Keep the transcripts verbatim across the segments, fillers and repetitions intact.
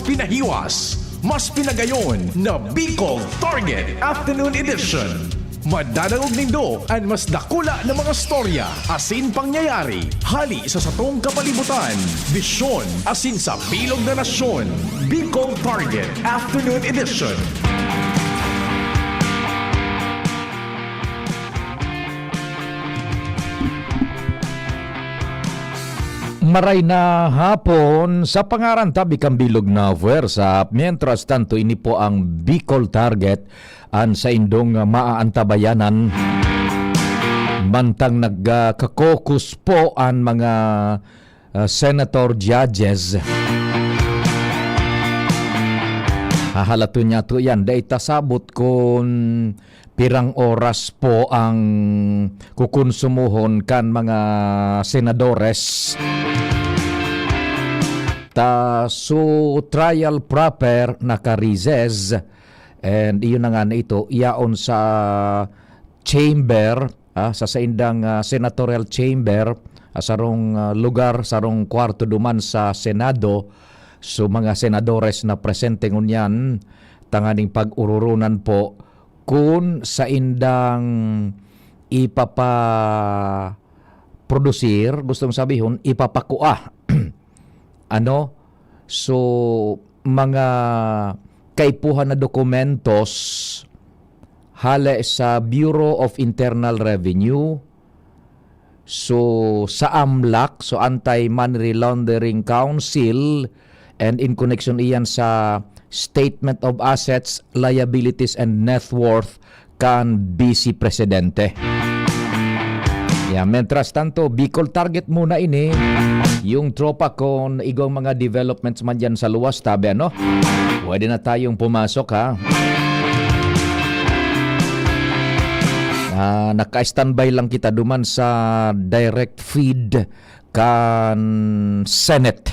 Pinahiwas, mas pinagayon na Bicol Target Afternoon Edition. Madadangog nindo an mas dakula na mga storya asin pangyayari hali sa satong kapalibutan, bisyon asin sa bilog na nasyon. Bicol Target Afternoon Edition. Maray na hapon sa pangaran tabi kan bilog na puwersa. Mientras tanto, ini po ang Bicol Target, an saindong maaantabayanan. Mantang nagka-caucus po an mga, ah, senator judges. Hahalaton niya to yan. Dai ta sabot kun pirang oras po ang kukonsumohon kan mga senadores. Ta, so, trial proper naka-recess, and iyon na nga na ito, yaon sa chamber, ah, sa saindang, ah, senatorial chamber, ah, sarong, ah, lugar, sarong kwarto duman sa Senado. So, mga senadores na presente ngunyan, tanganing pag-ororonan po kun saindang ipapa-produsir, gustong sabihon, ipapakua. Ano? So, mga kaipuhan na dokumentos hale sa Bureau of Internal Revenue, so, sa AMLAC, so, Anti-Money Laundering Council, and in connection iyan sa Statement of Assets, Liabilities, and Net Worth kan Vice Presidente. Yeah, mientras tanto, Bicol Target muna ini. Yung tropa ko, igwang mga developments man dyan sa luwas, tabi, ano? Pwede na tayong pumasok, ha? Ah, naka-standby lang kita duman sa direct feed kan Senate.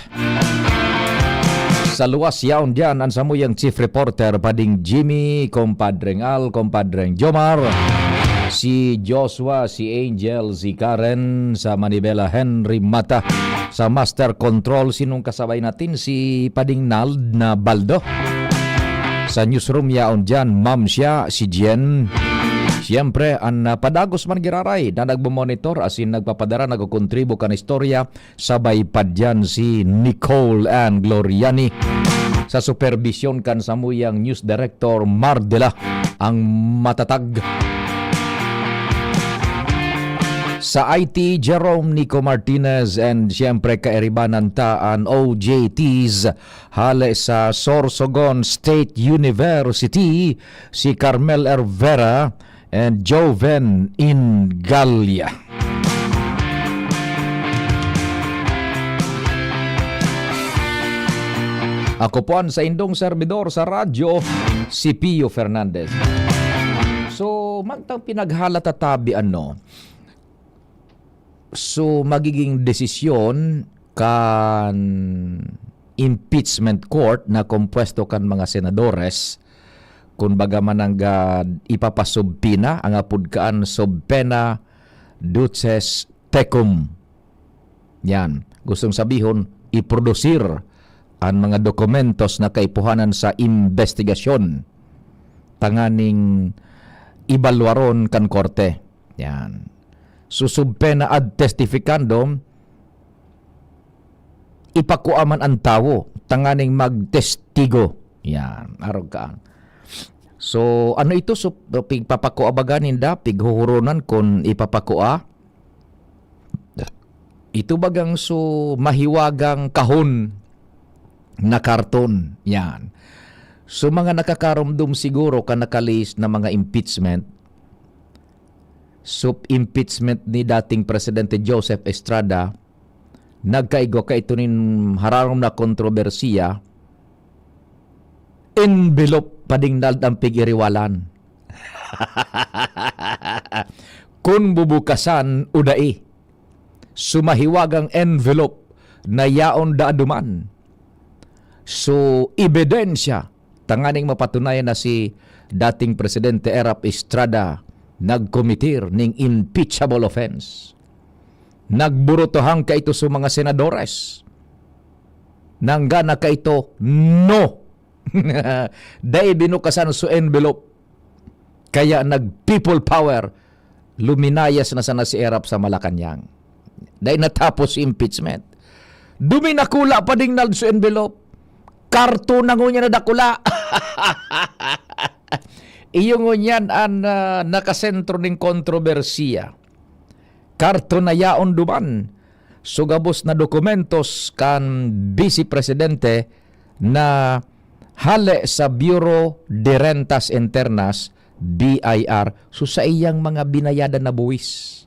Sa luwas yaon diyan, an samuyang chief reporter, Pading Jimmy, Compadreng Al, Compadreng Jomar, si Joshua, si Angel, si Karen, sa Manibela, Henry Mata, sa Master Control, sinong kasabay natin? Si Pading Nald na Baldo. Sa newsroom yaon diyan, Ma'am siya, si Jen. Siyempre, an, ah, padagos man giraray na nagmo-monitor asin nagpapadara, nagkokontribo kan istorya, sabay pa diyan si Nicole Ann Gloriani. Sa superbisyon kan samuyang news director, Mardela, ang matatag. Sa I T, Jerome Nico Martinez, and siyempre, kairibanan ta an O J Ts, hale sa Sorsogon State University, si Carmel Hervera and Joven Ingalia. Ako po an saindong servidor sa radyo, si Pio Fernandez. So, mantang pinaghalata tabi, ano, so, magiging desisyon kan impeachment court na kompuesto kan mga senadores, kun baga man nanggad ipapasubpina, ang apod kaan subpoena duces tecum. Yan. Gustong sabihon, iprodusir an mga dokumentos na kaipuhanan sa imbestigasyon tanganing ibalwaron kan korte. Yan. So, subpoena ad testificandum, ipakua man an tawo tanganing magtestigo. Yan, arog ka. So, ano ito? So, pigpapakua baga ninda? Pighuhuronan kun ipapakua? Ito bagang so mahiwagang kahon na karton. Yan. So, mga nakakaromdom siguro kan nakalihis na mga impeachment, so, impeachment ni dating Presidente Joseph Estrada, nagkaigwa ka ito nin hararom na kontrobersiya, envelope pa ding nald ang pig-iriwalan. Kun bubukasan o dai, sumahiwagang envelope na yaon daaduman. So, ebidensya tanganing mapatunayan na si dating Presidente Erap Estrada nagkomitir ning impeachable offense. Nagburutohang kaito sa mga senadores. Nanggana kaito, no. Dai binukasan so envelope. Kaya nag-people power. Luminayas na sana si Erap sa Malacañang. Dai natapos si impeachment. Duminakula pa ding nald so envelope. Karton na ngunyan na dakula. Iyo ngunyan an, ah, nakasentro ning kontrobersiya. Karton na yaon duman so gabos na dokumentos kan Vice Presidente na hale sa Bureau de Rentas Internas, B I R, so saiyang mga binayadan na buwis.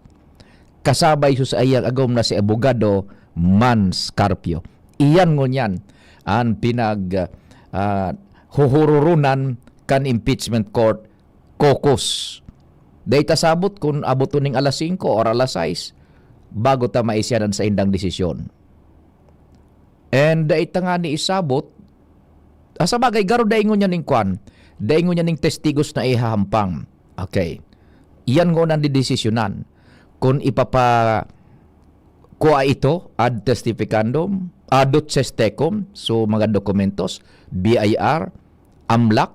Kasabay so saiyang agom na si Abogado Mans Carpio. Iyan ngunyan an pinag, ah, huhururunan kan impeachment court caucus. Dai ta sabot kun abot ning alas singko or alas sais bago ta maisyanan sa indang desisyon. And dai ta ngani isabot, ah, sa bagay, garo dai ngunyan ning kwan, dai ngunyan ning testigos na ihahampang. Okay. Iyan ngunyan didesisyonan kun ipapa-, kua ito ad testificandum, adut tecum, so mga dokumentos, B I R, amlak,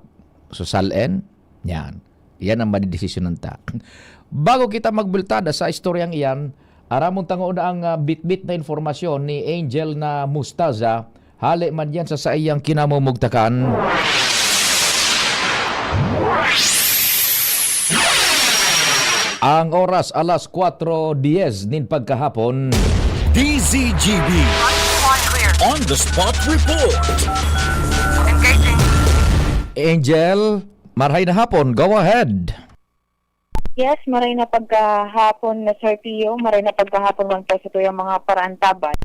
so salen, yan. Yan ang madidesisyonan ta. Bago kita magbultada sa istoryang iyan, aramon ta nguna ang, ah, bitbit na informasyon ni Angel na Mustaza, hale man yan sa saiyang kinamumugtakan. Ang oras, alas kwatro dyes nin pagkahapon. D Z G B On the spot report. Angel, maray na hapon. Go ahead. Yes, maray na pagkahapon na Sir Pio, maray na pagkahapon man po sa tuyang mga paraantaban.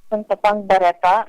Kung sa pangbarata,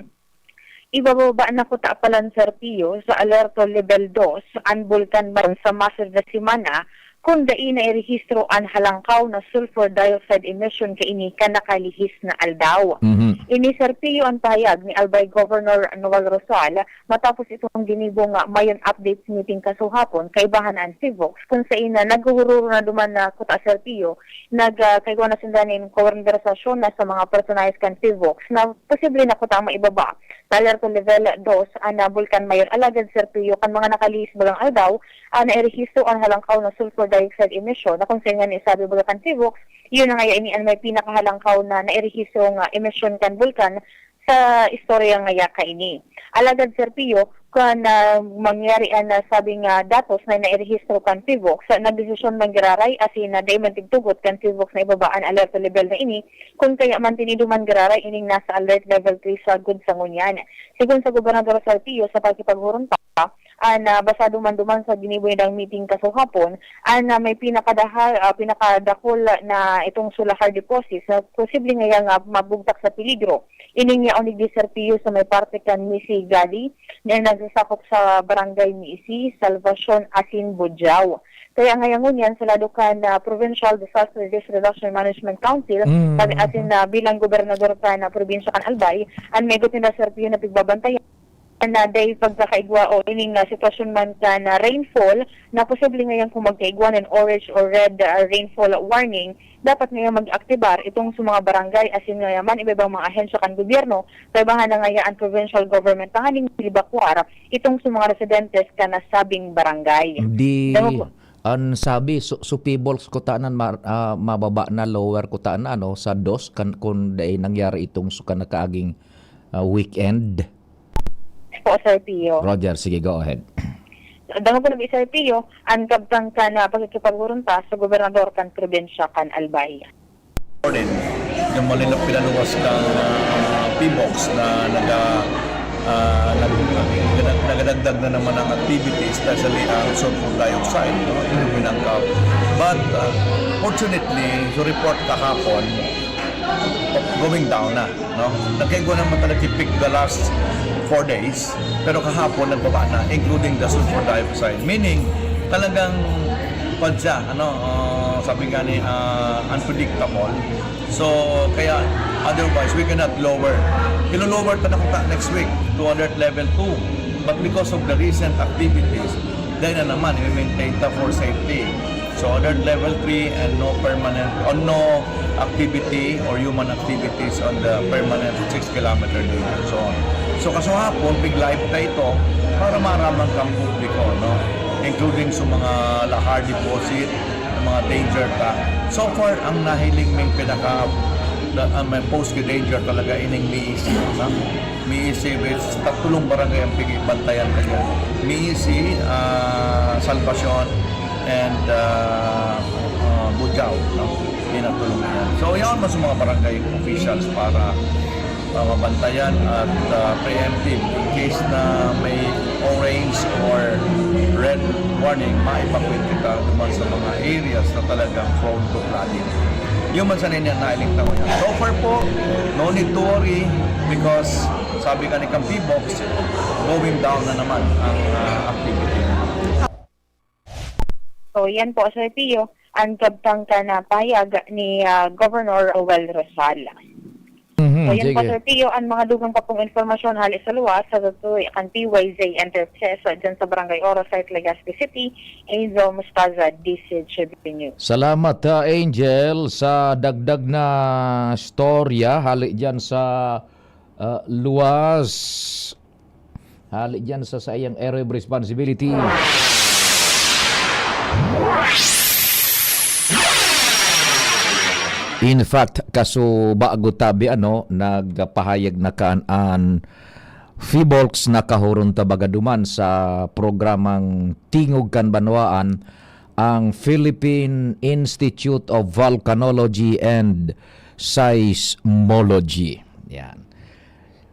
ibababa na kuta palan Sir Pio sa alerto level dos an bulkan mayon sa masunod na semana, kun dai nairehistro an halangkaw na sulfur dioxide emission kaini kan nakalihis na aldaw. Mhm. Ini Sir Pio an pahayag ni Albay Governor Noel Rosal matapos itong ginibong, ah, Mayon Updates meeting kasuhapon, kaibahan an CIVOCS, kun sain na naghuhururo na duman na kuta Sir Pio, nag, ah, kaigwa na sinda nin konbersasyon na sa mga personahes kan CIVOCS na posible na kuta maibaba sa alerto level dos an, ah, Bulkan Mayon. Alagad Sir Pio, kan mga nakalihis bagang aldaw, ah, nairehistro an halangkaw na sulfur dioxide emission na kun sain nga isabi baga kan CIVOCS, iyo na ngaya ini an may pinakahalangkaw na nairehistro nga emission kan bulkan sa istorya ngaya kaini. Alagad Sir Pio, kun, ah, mangyari an, ah, sabi nga datos na nairehistro kan CIVOCS, sa nagdesisyon man giraray asin na dai man tigtugot kan CIVOCS na ibaba an alerto level na ini, kun kaya man tinido man giraray ining nasa alert level three sagkod sa ngunyan. Sigon sa Gobernador Sir Pio, sa pakikipaghuron pa, an, ah, basado man duman sa ginibo nindang meeting kasuhapon, an, ah, may pinakadaha-, ah, pinakadakul na itong sulahar deposits na posible ngaya nga mabugtak sa peligro. Ining yaon digdi Sir Pio sa may parte kan Misi Gali na nagsasakop sa barangay Misi, Salvacion asin Budiao. Kaya ngaya ngunyan sa lado kan, ah, Provincial Disaster Risk Reduction Management Council, Mm. pag asin na bilang gobernador kan, ah, probinsya kan Albay, an maigot ninda Sir Pio na pigbabantayan na dai pagkakaigwa o ining, ah, sitwasyon man kan, ah, rainfall na posible ngayon kung magkaigwa nin orange or red, ah, rainfall warning, dapat ngayon mag-aktibar itong sa mga barangay asin ngayon man iba-ibang mga ahensya kan gobyerno, kaibahan na ngayon ang provincial government tanganing evakuar itong sa mga residentes kan nasabing barangay. Di, Damo po. An sabi, su-, supibols kutaanan, ma-, ah, mababa na, lower kutaanan, ano, sa dos, kan, kun dai nangyari itong su-, kan nakaaging, ah, weekend. Po, Sir Pio. Roger, sige, go ahead. Dango po na Sir Pio, ang kabtang kan, ah, pakikipaghuron pa sa gobernador kan probinsya kan Albay. Morning, yung malinaw pinaluwas ng, ah, PHIVOLCS na naga-, ah, nag-, nag-, nagadagdag na naman ang activity, especially ang sulfur dioxide, no, yung pinangkap. But, ah, fortunately, yung report kahapon, going down na, no? Nagkaigwa naman talaga yung peak the last four days, pero kahapon nagbaba na, including the sulfur dioxide. Meaning, talagang, kwan siya, ano, ah, sabi nga ni, ah, unpredictable. So, kaya, otherwise, we cannot lower. Ilo-lower ta na kita next week to alert level two. But because of the recent activities, dahil na naman, i-maintain ta for safety. So, alert level three and no permanent, or no activity or human activities on the permanent six kilometer danger zone. So, kasuhapon, pig-live ta ito para maaraman kan publiko, no? Including sa mga lahar deposit, ng mga danger ta. So far, ang nahiling ming pinaka, na, ang may post ki danger talaga ining Miisi, no? Miisi, which tatlong barangay ang pinibantayan kanya. Miisi, ah, Salvacion, and, ah, ah, Bujao, no? Pinatulong yan. So, yaon man sa mga barangay officials para, ah, mabantayan at, ah, preemptive in case na may orange or red warning, ma-evacuate kita duman sa mga areas na talagang prone to flooding. Yun man sana yung nailing tao yan. So far po, no need to worry because sabi ka ni Kampibox, going down na naman ang, ah, activity. So, yan po, Sir Pio, ang kabtang ka na pahayag ni, ah, Governor Roel Rosal. Mhm, So, yan po, sige. Sir Pio, ang mga dugang pa pong informasyon hali sa luwas sa tutuy kan P Y Z Enterprises, ah, dyan sa Barangay Oro, South Legazpi City, Angel Mostaza, D C H B News. Salamat, ah, Angel, sa dagdag na storya hali dyan sa, ah, luwas. Hali dyan sa saiyang area of responsibility. In fact, kaso bago tabi, ano, nagpahayag na kaan an Phivolcs na kahuron ta baga duman sa programang Tingog kan Banwaan, ang Philippine Institute of Volcanology and Seismology. Yan.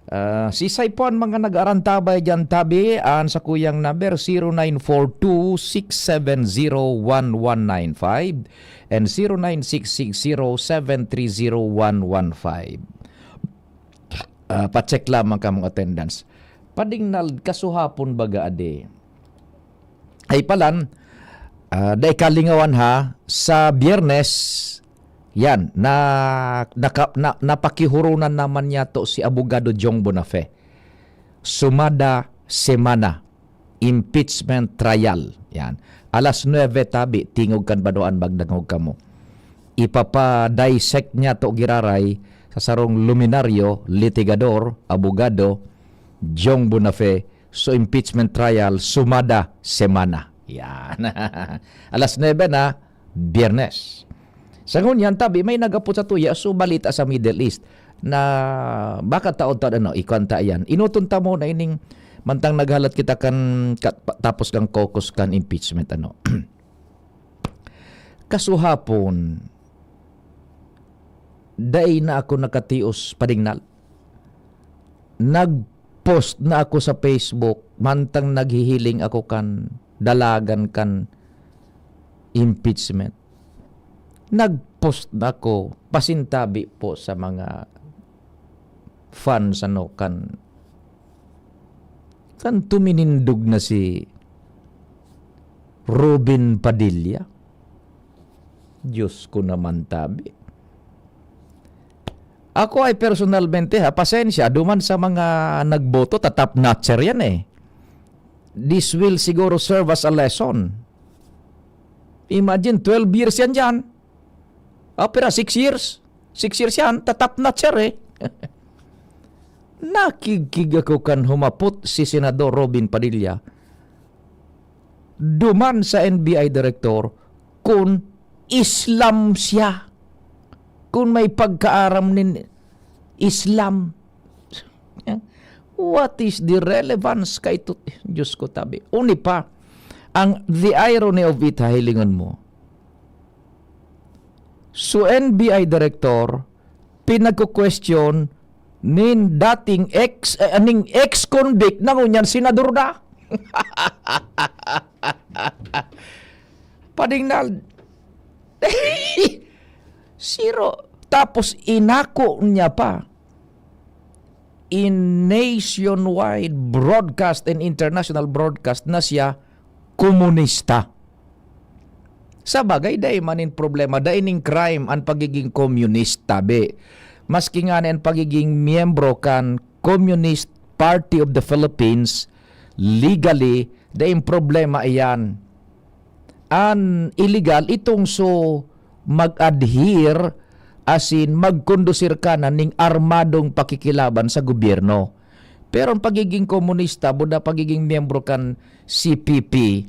Ah, si Saipon, mga nag-arantabay dyan, tabi, an sakuyang number, zero nine four two, six seven zero, one one nine five and zero nine six six zero, seven three zero, one one five. Ah, pa-check lamang kamong attendance. Padingnal, kasuhapon baga, ade. Ay palan, ah, dai kalingawan ha, sa Biyernes, yan, na, naka, na, napakihurunan naman niya to si Abogado Jong Bonafe. Sumada semana, impeachment trial. Yan. Alas nuebe tabi, Tingog kan Banwaan, magdangog kamo. Ipapa-dissect niya to giraray sa sarong luminaryo, litigador, abogado, Jong Bonafe, so impeachment trial, sumada semana. Yan. Alas nuebe na, Biyernes. Sa ngunyan, tabi, may nagapot sa tuya, so balita sa Middle East, na baka taod-taod, ano, ikwanta yan. Inuton ta mo na ining mantang naghalat kita kan, kat-, tapos kang caucus kan impeachment, ano. Kasuhapon, dai na ako nakatios padingnal. Nag-post na ako sa Facebook, mantang naghihiling ako kan dalagan kan impeachment. Nag-post na ako, pasintabi po sa mga fans, ano, kan, kan tuminindog na si Robin Padilla. Diyos ko naman, tabi. Ako ay personalmente, ha, pasensya, duman sa mga nagboto, tatap notcher yan eh. This will siguro serve as a lesson. Imagine, twelve years yan dyan. Ah, pero six years. Six years yan, tatap notcher eh. Nakigkig ako kan humapot si Senador Robin Padilla duman sa N B I director kun Islam siya. Kun may pagkaaram nin Islam. What is the relevance kay to? Diyos ko, tabi. Uni pa, ang the irony of it, ha, hilingon mo. So, N B I director, pinagko-question nin dating ex, eh, aning ex-convict na ngunyan senador na. Padingnal. Siro. Tapos inako niya pa in nationwide broadcast and international broadcast na siya komunista. Sa bagay, dai man nin problema, dai nin crime an pagiging komunista, be. Maski nga an pagiging miyembro kan Communist Party of the Philippines, legally, dai problema iyan. An illegal, itong so mag-adhere asin magkondusir ka na ning armadong pakikilaban sa gobyerno. Pero ang pagiging komunista, buda pagiging miyembro kan C P P,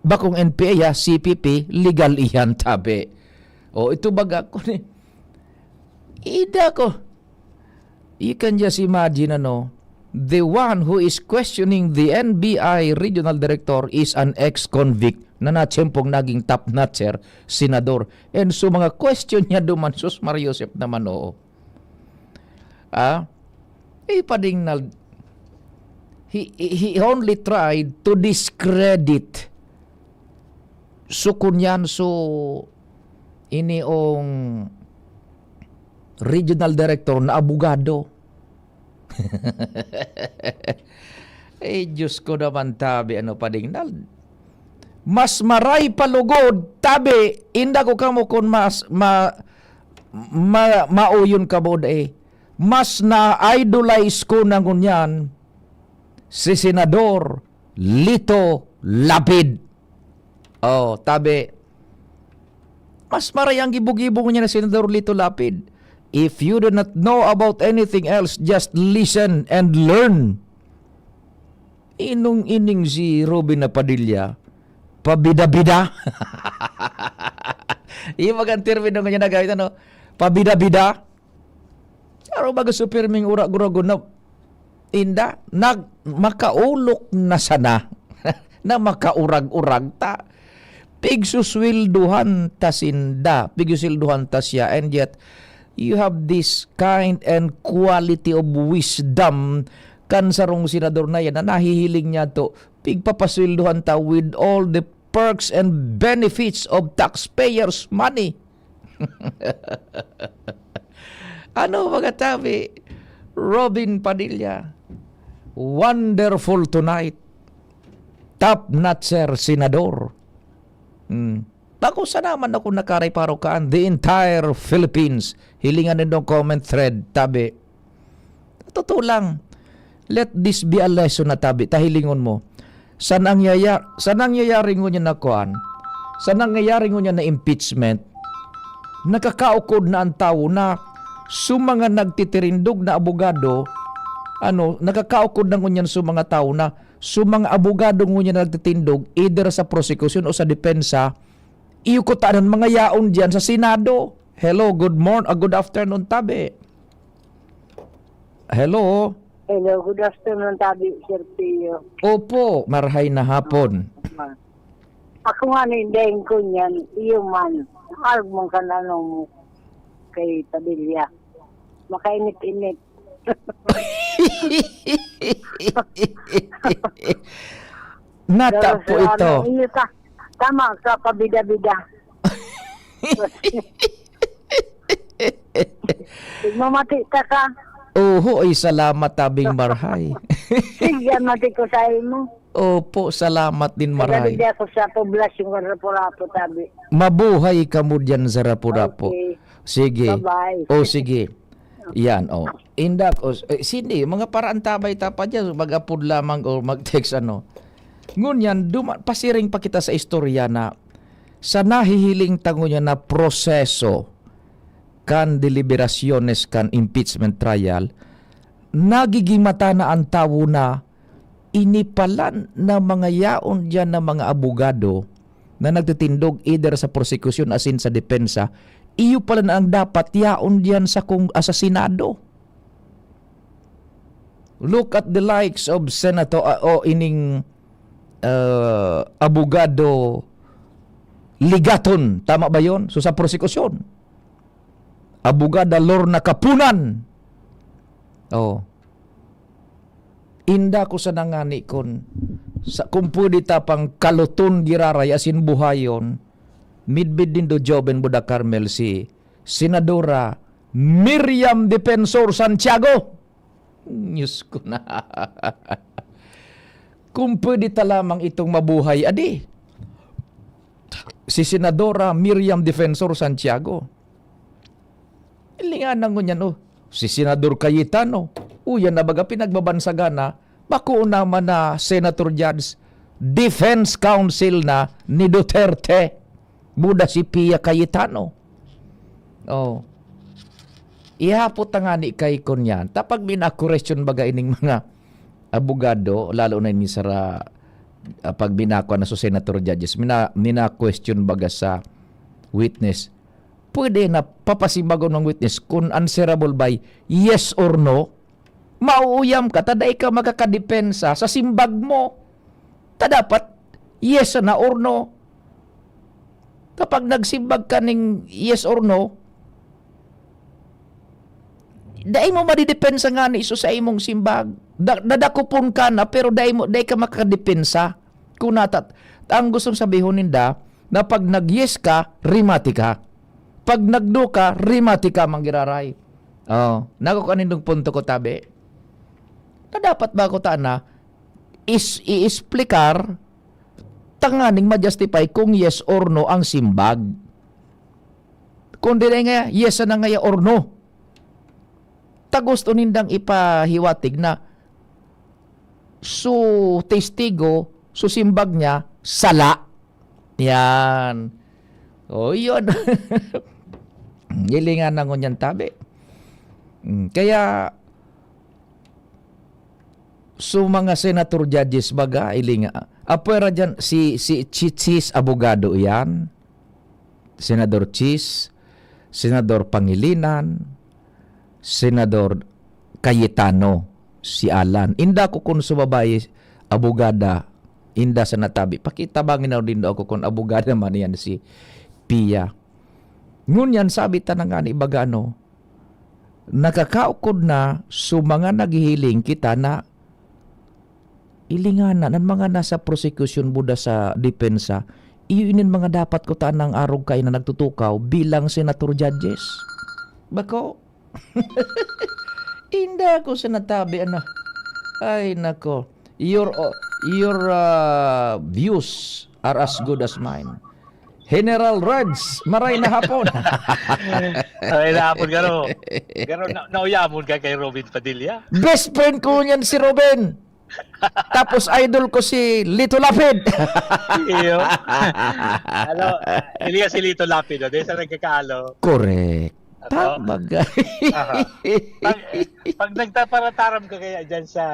bakong N P A, ha, C P P, legal iyan, tabi. O, ito baga ko ni, ida ko. You can just imagine, ano, the one who is questioning the N B I regional director is an ex-convict na natiyempong naging top notcher, senador. And so, mga question niya duman, sus, Maria Josep naman, oo. Ah, eh, pading na, he, he only tried to discredit. So, kunyan, so, ini ong regional director na abogado. Eh, Diyos ko naman, tabi, ano, pading na, mas maray pa lugod, tabi, inda ko kamo kun mas, ma, ma, mauyon kamo, eh. Mas na-idolize ko na ngunyan si Senador Lito Lapid. Oh, tabi, mas maray ang gibo-gibo ngunyan ni Senador Lito Lapid. If you do not know about anything else, just listen and learn. Inong ining si Robin na Padilla, pabida-bida. Yung mga termino nga niya nagamit, ano? Pabida-bida. Pero baga so pirming urag-uragon na, inda, nag, makaulok na sana na makaurag-urag ta. Pigsusweldohan ta sinda, pigsusweldohan ta siya, and yet, you have this kind and quality of wisdom kan sarong senador na yan na nahihiling niya to, pigpapasweldohan ta with all the perks and benefits of taxpayers' money. Ano, mga tabi? Robin Padilla, wonderful tonight. Top notcher senador. Hmm. Bako sana man ako nakaray parokaan, the entire Philippines. Hilingan nindong comment thread, tabi. Totoo lang. Let this be a lesson na tabi, ta hilingon mo. Sa nangyaya-, sa nangyayari ngunyan na kuan, sa nangyayari ngunyan na impeachment, nakakaukod na ang tawo na sa mga nagtitirindog na abogado, ano, nakakaukod na ngunyan sa mga tawo na sa mga abogado ngunyan na nagtitindog, either sa prosekusyon o sa depensa, iyo kutana an mga yaon diyan sa Senado. Hello, good morn-, ah, good afternoon, tabi. Hello? Hello, good afternoon, tabi, Sir Pio. Opo, marhay na hapon. Ako nga, nindahin ko niyan, iyo man, arog man kan ano mo kay Padilla. Makainit-init. Nata Pero po sa ito. Ano, iyo ka, tama ka, pabida-bida. Tigmamati ka ka. Oho, ay salamat, tabing marhay. Sige, mati ko sa imo. Opo, salamat din, marhay. Nagdadi ako sa poblasyon ng Rapu-Rapu, tabi. Mabuhay kamo diyan sa Rapu-Rapu. Okay. Sige. Bye-bye. O, sige. Yan, o. Indak, o, eh, sini, mga paraan tabay ta pa diyan, mag-apod lamang o mag-text, ano. Ngunyan, duma-, pasiring pa kita sa istorya na sa nahihiling ta ngunyan na proseso kan deliberasyones kan impeachment trial, nagigimata na an tawo na ini palan na mga yaon diyan na mga abogado na nagtitindog either sa prosekusyon asin sa depensa, iyo pala na ang dapat yaon diyan sa kong-, ah, sa Senado. Look at the likes of Senator, ah, o ining, ah, abogado Legaton, tama ba yon? So, sa prosekusyon, Abogada Lorna Kapunan. Oh. Inda ko sa nangani kun sa, kung pwede ta pang kaluton giraray asin buhayon, midbid nindo Joven Buda Carmel si Senadora Miriam Defensor Santiago. Diyos ko na. Kung pwede ta lamang itong mabuhay, adi. Si Senadora Miriam Defensor Santiago. Ilingan na ngunyan, oh. Si Senador Cayetano. Uyan na baga pinagbabansagan na. Bako naman na Senator Judge. Defense Counsel na ni Duterte. Buda si Pia Cayetano. Oh. Ihapot ta ngani kay kun yan. Ta pag mina-question baga ining mga abogado, lalo na ini sara, ah, pag minakuan na sa senator judges, mina-, mina-question baga sa witness, pwede na papasibagon ng witness kung answerable by yes or no. Mauuyam ka, ta dai ka makakadepensa sa simbag mo. Ta dapat yes na or no. Kapag nagsimbag ka ning yes or no, dai mo madidepensa ngani iso sa imong simbag. Da-, dadakopon ka na, pero dai mo, dai ka makadepensa. Kung nata-, ang gustong sabihon ninda, na pag nag-yes ka, rimati ka. Pag nag-no ka, rimati ka, manggiraray. Oh, nakukuha nindong punto ko, tabi. Na dapat ba ko ta na is-, i-explicar tanganing ma-justify kung yes or no ang simbag. Kung dili nga, yes na nga ya or no. Ta gusto nindang ipahiwatig na su testigo, su simbag niya, sala. Yan. O, yun. Hilingan na ngunyan tabi. Mm, kaya, su mga senator judges baga, hilinga, apwera dyan, si, si Chichis abogado yan. Senador Chis, Senador Pangilinan, Senador Cayetano, si Alan. Inda ko kun su babae, abogada, inda sa natabi. Pakitabangin na din daw ako kun abogada man yan si Pia. Ngunyan, sabi ta na nga ni baga, ano, nakakaukod na su mga naghihiling kita na ilinganan an mga nasa prosekusyon buda sa depensa, iyo inin mga dapat kutaan ng arog kayo na nagtutukaw bilang senator judges. Bako, inda ako sa natabi, ano. Ay, nako. Your, uh, your, uh, views are as good as mine. General Reds, maray na hapon. Maray na hapon, garo. Garo, na, nauyamon ka kay Robin Padilla? Best friend ko niyan si Robin. Tapos idol ko si Lito Lapid. Iyo. Ano, Elias si Lito Lapid, oh, dahil sa nagkakaalo. Correct. Ako? Tama, guy. Aha. Pag, pag nagtaparataram ka kaya dyan sa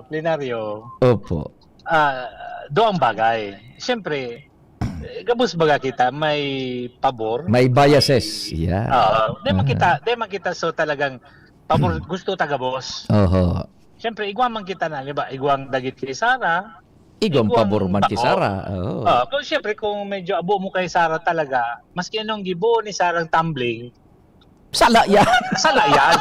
plenaryo, Opo. ah, duwang bagay. Siyempre, eh, gabos baga kita, may pabor, May biases. may, Yeah. oo, di man kita, Mm. di man kita, so talagang pabor, gusto ta gabos. Oho. Siyempre, igwa man kita na, di ba? Igwang dagit kay Sara, Igwang igwang pabor man ki pabor. Sara. Oo. Ah, kung siyempre, kung medyo abo mo kay Sara talaga, maski anong gibo ni Sarang tumbling, Sala yan. Sala yan.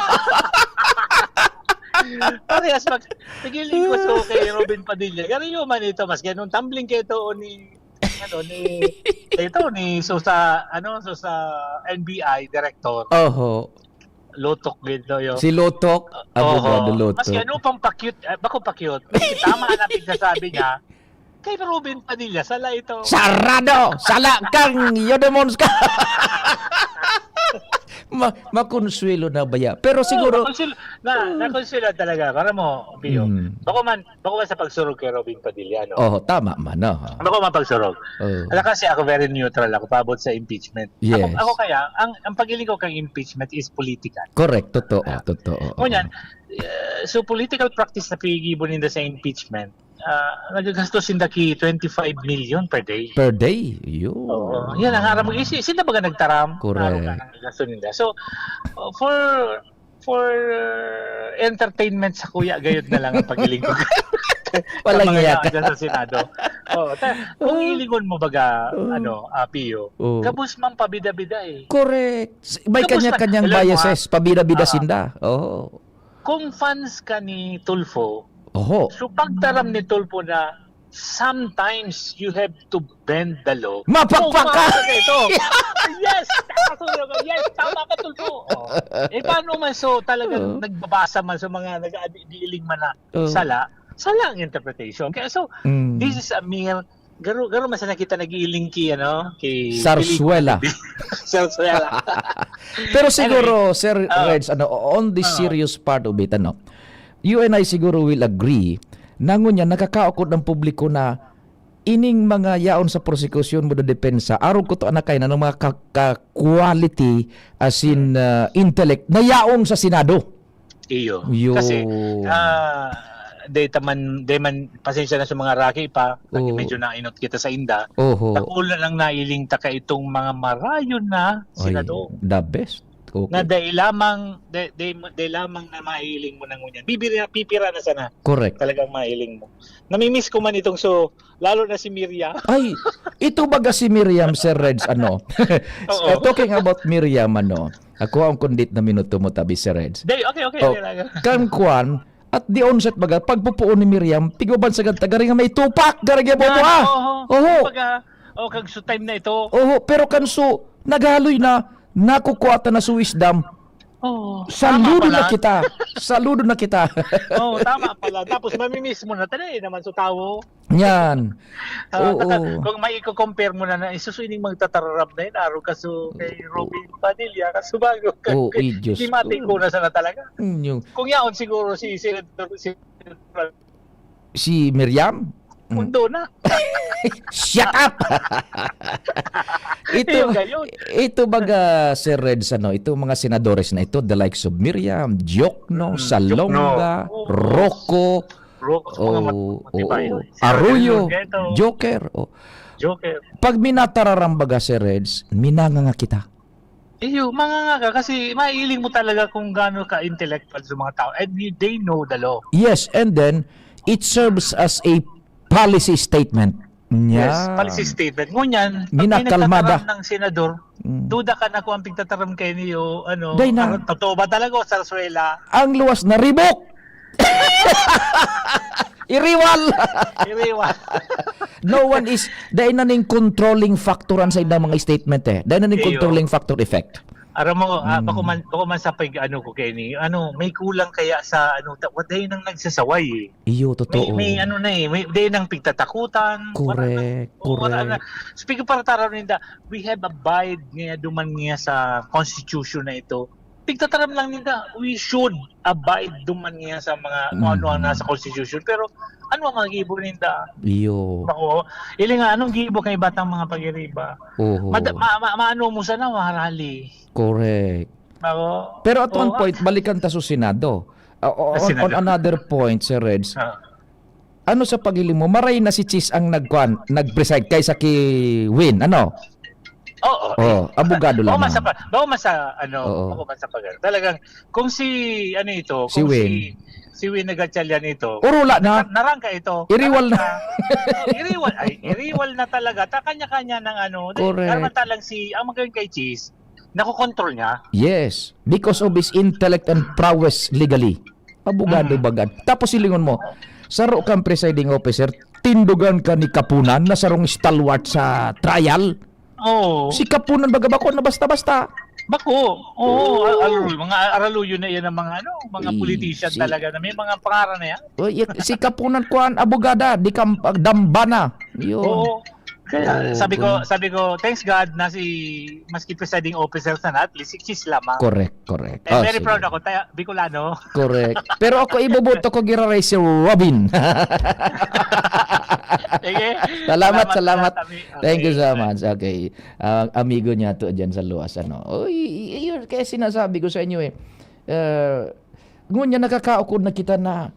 Parehas mag-, pigiling ko so kay Robin Padilla. Garo iyo man ito, maski anong tumbling kay ito o ni, ano, ni, ito, ni Sosa, ano, Sosa N B I director. Oho. Lotok gid, no, yo. Si Lotok, Oho. Abogado Lotok. Maski ano pang pa-cute, eh, bako pa-cute. Maski tama na pigkasabi niya, kay Robin Padilla, sala ito. Sarado! Sala kang Yodemons ka! Ma-, makonsuelo na baya. Pero Oo, siguro makonsuelo, na, Ah. nakonsuelo talaga. Para mo, Pio. Mm. Bako man, bako man sa pagsurog kay Robin Padilla, no? Oo, tama man, no? Bako man pagsurog. Oo. Ala kasi ako, very neutral ako paabot sa impeachment. Yes. Ako, ako kaya, ang, ang pag-iling ko kang impeachment is political. Correct, totoo, Ah. totoo, oo. Ngunyan, eh, so political practice na pinigibo ninda sa impeachment, ah, nagagastos sinda ki twenty-five million per day. Per day? Yun. Oo. Yan ang aram mo. Isi-, sinda baga nagtaram? Correct. Araw ka nang gasto ninda. So, uh, for, for, uh, entertainment sa kuya, gayod na lang ang pag-iling ko. Walang Sa mga iyak. Dyan sa Senado. Oo. Ta-, kung Oo. ilingon mo baga, Oo. ano, ah, Pio, Oo. gabos mang pabida-bida eh. Correct. S-, may Gabos na. kanya-kanyang Alam mo, biases, ah, pabida-bida ah, sinda. Oo. Kung fans ka ni Tulfo, Oho. so pagtaram ni Tulfo na sometimes you have to bend the law. Mapakpak ka! Kung fans ka ito. Yes! Tama ka, Tulfo. Yes, tama ka, Tulfo. Oh. Eh, paano man? So, talagang Oh. nagbabasa man sa mga nag-aadidiling man na Oh. sala, sala ang interpretation. Kaya, so, Mm. this is a mere, garo, garo man sana kita nag-iiling ki, ano, ki Zarzuela. Zarzuela. Pero siguro, Anyway, Sir ah, Reds, ano, on the ah. serious part of it, ano, you and I siguro will agree na ngunyan, nakakaukod ang publiko na ining mga yaon sa prosekusyon, mga depensa, arog ko to, anak, kay na mga ka-, ka-, quality, as in, ah, intellect, na yaon sa Senado. Iyo. Yo. Kasi, ah, day taman, day man, pasensya na sa mga raki pa, Oo. medyo nainot kita sa inda. Oho. Dakula lang nailing ta ka itong mga marayon na Ay, senador. The best. Okay. Na day lamang, day, day, day lamang na mailing mo na ngunyan. Bibira, pipira na sana Correct. talagang mailing mo. Namimiss ko man itong so, lalo na si Miriam. Ay, ito baga si Miriam, Sir Reds, ano? Oo. Uh, talking about Miriam, ano? Ako ang kundit na minuto mo, tabi, Sir Reds. Day, okay, okay. Oh, okay lang. Kan kwan, at the onset baga, pagpupuon ni Miriam, tigwaban sa ganta, gari nga may tupak, gari nga bobo, ah! Oho. Oho. Pag, ah, oh, kag so time na ito. Oho, pero kan so, naghaloy na, nakukuha ta na sa wisdom, Oh, saludo tama na pala. kita. Saludo na kita. Oh, tama pala. Tapos mamimiss mo na. Tala, eh, naman sa tao. Yan. Ah, Oo. tata- kung may i-compare mo na na, isusuining magtatararap na yun, araw ka so kay Robin Padilla, kaso bago ka. Oh, eh, Diyos Di mati ko. ko na sana talaga. Inyo. Kung yaon siguro si Senator, si Si Miriam? Mm. Mundo na. Shut up! Ito, Ayun, gayon. ito baga, Sir Reds, ano, ito mga senadores na ito, the likes of Miriam, Diokno, Mm, Salonga, Diokno. Rocco, Bro, sa mga oh, mat-, di ba oh, yun? Si Arroyo, Arroyo, Geto. Joker. Oh. Joker. Pag minatararam baga, Sir Reds, minanganga kita. Iyo, manganga ka kasi mailing mo talaga kung gaano ka intellectual sa mga tao. And you, they know the law. Yes, and then, it serves as a policy statement. Yes, Yeah. policy statement. Ngunyan, pag may Ginakalmada. nagtataram ng senador, Mm. duda ka na kung ang pigtataram kayo niyo, ano, Day na. ano, totoo ba talaga o sarsuela? Ang luwas na ribok! Iriwal! Iriwan. No one is, dahil na ning controlling factor ang sa mga statement eh. Dahil na ning Iyo. Controlling factor effect. Aram mo, ah, Mm. bako man, bako man sa pag, ano ko kayo ni, ano, may kulang kaya sa, ano, ta-, what day nang nagsasaway eh. Iyo, May, totoo. may ano na eh, may day nang pigtatakutan. Correct, Wala na. Oo, wala na. correct. Speaking para taraw ninda, we have abide ngayon, duman ngayon sa constitution na ito. Pigtataram lang ninda, we should abide duman ngayon sa mga kung ano ang Mm. nasa constitution. Pero ano ang mga gibo ninda? Iyo. Bako, ili nga, anong gibo kay batang mga pagiriba? Oho. Mada, ma, ma, maano mo sana, marali. Correct. Bako, Pero at one oo, point, balikan ta sa Senado. Uh, on, Senado. On another point, Sir Reds, ah. Ano sa paghiling mo? Maray na si Chis ang nagkuan, nag-preside kaysa ki Win. Ano? Oo. Oh, abogado Bako lang. man sa, bako man sa, ano, Oo. bako man sa pag-, talagang, kung si, ano ito, Si kung Win. si, si Win Nagatchalian ito, Urula na. narangka ito. Iriwal na. Narangka. Oh, iriwal, ay, iriwal na talaga. Ta kanya-kanya ng ano, Correct. Karman talang si, ang magayon kay Chis, nakokontrol niya. Yes, because of his intellect and prowess legally. Abogado Mm. bagan. Tapos silingon mo, saro kang presiding officer, tindugan ka ni Kapunan na sarong stalwart sa trial. Oo. Si Kapunan baga bako na basta-basta. Bako. Oo, Oo. al-, aluloy, mga araluyo na yan ng mga ano, mga Eh, politician si- talaga na may mga pangaran na yan. Oh, y-, si Kapunan kuan, abogada, di ka dambana. Yun. Oo. Kaya Oo, sabi ko, ganun. Sabi ko, thanks God na si, maski presiding officer sana, at least si Chis lamang. Correct, correct. Eh, Ah, very sige. Proud ako, tayo, Bicolano. Correct. Pero ako, iboboto ko giraray si Robin. Sige. Salamat, salamat. Tabi. Thank you Okay. So much. Okay. Ah, amigo niya to dyan sa luwas, ano. Oy, y-, yun, kaya sinasabi ko sa inyo eh. Ah, ngunyan, nakakaukod na kita na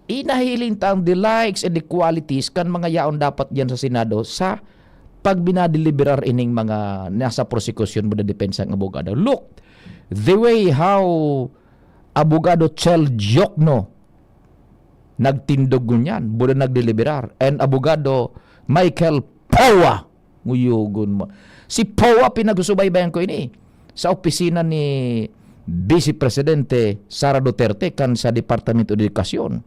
inahiling ta ang the likes and the qualities kan mga yaon dapat diyan sa Senado sa pagbinadeliberar ining mga nasa prosekusyon, mga depensa ng abogado. Look, the way how Abogado Chel Diokno nagtindog ngunyan, buda nagdeliberar, and Abogado Michael Poa, nguyogon mo. Si Poa, pinagsusubaybayan ko ini sa opisina ni Vice Presidente Sara Duterte kan sa Departamento de Edukasyon.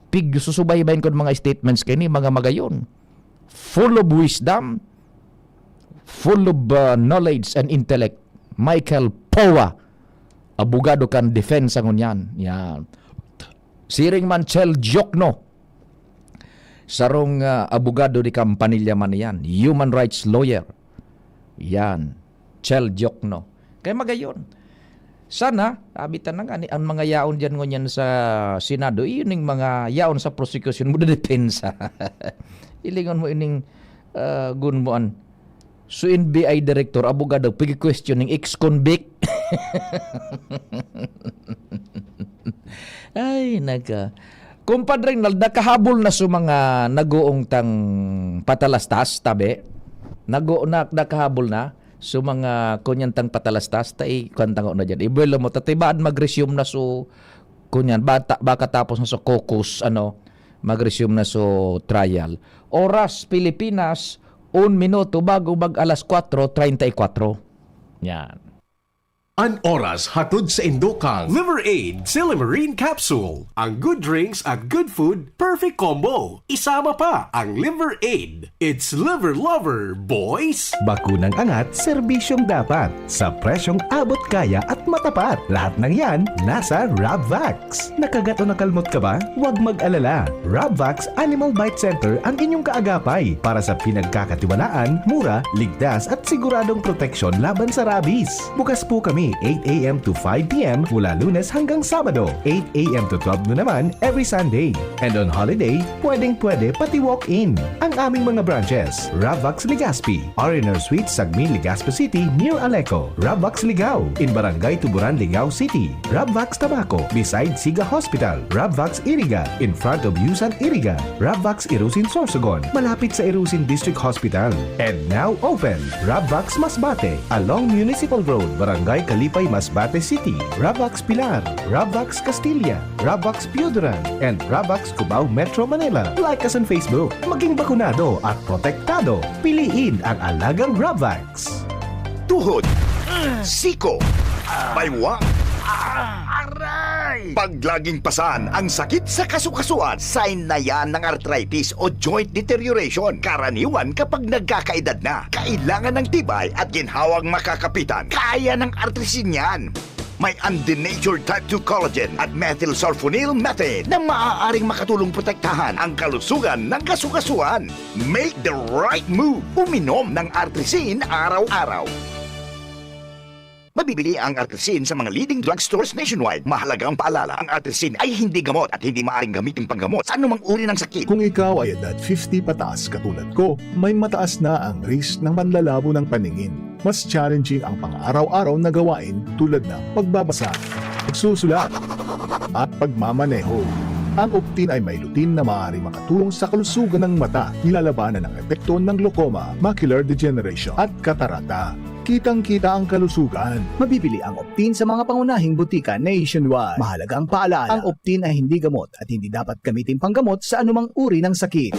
Pigsusubaybayan ko ang mga statements kini, mga magayon. Full of wisdom, full of, uh, knowledge and intellect. Michael Poa, abogado kan depensa ngunyan. Yan. Siring man Chel Diokno, sarong, ah, abogado di kan pamilya man iyan, human rights lawyer. Yan. Chel Diokno. Kaya magayon. Sana, abi ta na nga, ni, ang mga yaon diyan ngunyan sa Senado, iyon yung mga yaon sa prosecution mo, depensa. Ilingon mo ining, ah, gunmoan. So, N B I director, abogado, pigi-question ning ex-convict. Ay, naka. Kumpadre Nald, nakahabol na sa mga nagoong tang patalastas, tabi. Nago-, na, nakahabol na sa mga kunyang tang patalastas, ta i-, kwan tango na dyan. Ibuelo mo, tatibaan mag-resume na so, kunyan, bata, baka tapos na sa caucus, ano, mag-resume na so trial. Oras, Pilipinas, un minuto bago mag alas kwatro treinta y cuatro. Yan. An oras hatod sa indo kan Liver Aid Silimarin Capsule. Ang good drinks at good food, perfect combo. Isama pa ang Liver Aid. It's Liver Lover, boys! Bakunang angat, serbisyong dapat. Sa presyong abot kaya at matapat. Lahat ng yan, nasa Rabvax. Nakagat o nakalmot ka ba? Huwag mag-alala. Rabvax Animal Bite Center ang inyong kaagapay para sa pinagkakatiwalaan, mura, ligtas at siguradong proteksyon laban sa rabies. Bukas po kami eight a m to five p m mula Lunes hanggang Sabado, eight a m to twelve noon naman every Sunday. And on holiday, pwedeng-pwede pati walk-in. Ang aming mga branches, Rabvax Legazpi, R and R Suite, Sagmin, Legazpi City, near Aleco. Rabvax Ligao, in Barangay Tuburan, Ligao City. Rabvax Tabaco, beside Siga Hospital. Rabvax Iriga, in front of Yusan Iriga. Rabvax Irusin Sorsogon, malapit sa Irusin District Hospital. And now open, Rabvax Masbate, along Municipal Road, Barangay Kalipay, Masbate City. Rabvax Pilar, Rabvax Castilla, Rabvax Pioduran, and Rabvax Cubao, Metro Manila. Like us on Facebook. Maging bakunado at protektado. Piliin ang alagang Rabvax. Tuhod, siko, baywang, aray! Pag laging pasan ang sakit sa kasukasuan, sign na yan ng arthritis o joint deterioration. Karaniwan kapag nagkakaedad na, kailangan ng tibay at ginhawang makakapitan. Kaya ng Artrisin yan. May undenatured type two collagen at methylsulfonyl methane na maaaring makatulong protektahan ang kalusugan ng kasukasuan. Make the right move. Uminom ng Artrisin araw-araw. Mabibili ang Artrisin sa mga leading drugstores nationwide. Mahalagang paalala, ang Artrisin ay hindi gamot at hindi maaaring gamitin panggamot sa anumang uri ng sakit. Kung ikaw ay edad fifty pataas katulad ko, may mataas na ang risk ng panlalabo ng paningin. Mas challenging ang pang-araw-araw na gawain tulad ng pagbabasa, pagsusulat, at pagmamaneho. Ang Optin ay may lutein na maaaring makatulong sa kalusugan ng mata, nilalabanan ang epekto ng glaucoma, macular degeneration, at katarata. Kitang-kita ang kalusugan. Mabibili ang Optin sa mga pangunahing butika nationwide. Mahalagang paalala, ang Optin ay hindi gamot at hindi dapat gamitin panggamot sa anumang uri ng sakit.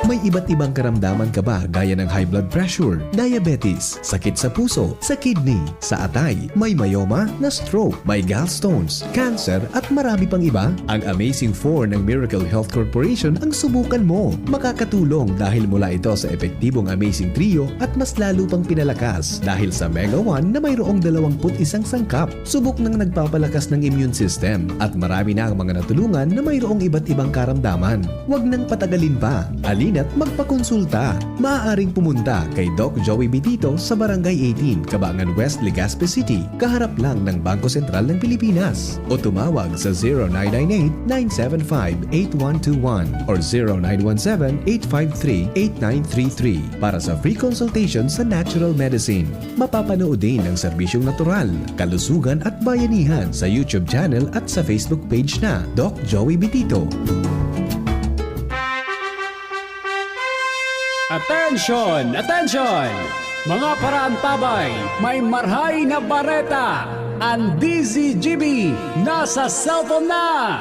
May iba't ibang karamdaman ka ba, gaya ng high blood pressure, diabetes, sakit sa puso, sa kidney, sa atay, may myoma, na-stroke, may gallstones, cancer, at marami pang iba? Ang Amazing four ng Miracle Health Corporation ang subukan mo. Makakatulong dahil mula ito sa epektibong Amazing Trio at mas lalo pang pinalakas dahil sa Mega one na mayroong dalawampu't isang sangkap. Subok nang nagpapalakas ng immune system at marami na ang mga natulungan na mayroong iba't ibang karamdaman. Huwag nang patagalin pa. Halina't magpakonsulta. Maaaring pumunta kay Doc Joey Bitito sa Barangay eighteen, Cabangan West, Legazpi City, kaharap lang ng Bangko Sentral ng Pilipinas. O tumawag sa zero nine nine eight, nine seven five, eight one two one or zero nine one seven, eight five three, eight nine three three para sa free consultation sa natural medicine. Mapapanood din ang serbisyong natural, kalusugan at bayanihan sa YouTube channel at sa Facebook page na Doc Joey Bitito. Attention! Attention! Mga paraantabay, may marhay na bareta! Ang D Z G B nasa cellphone na!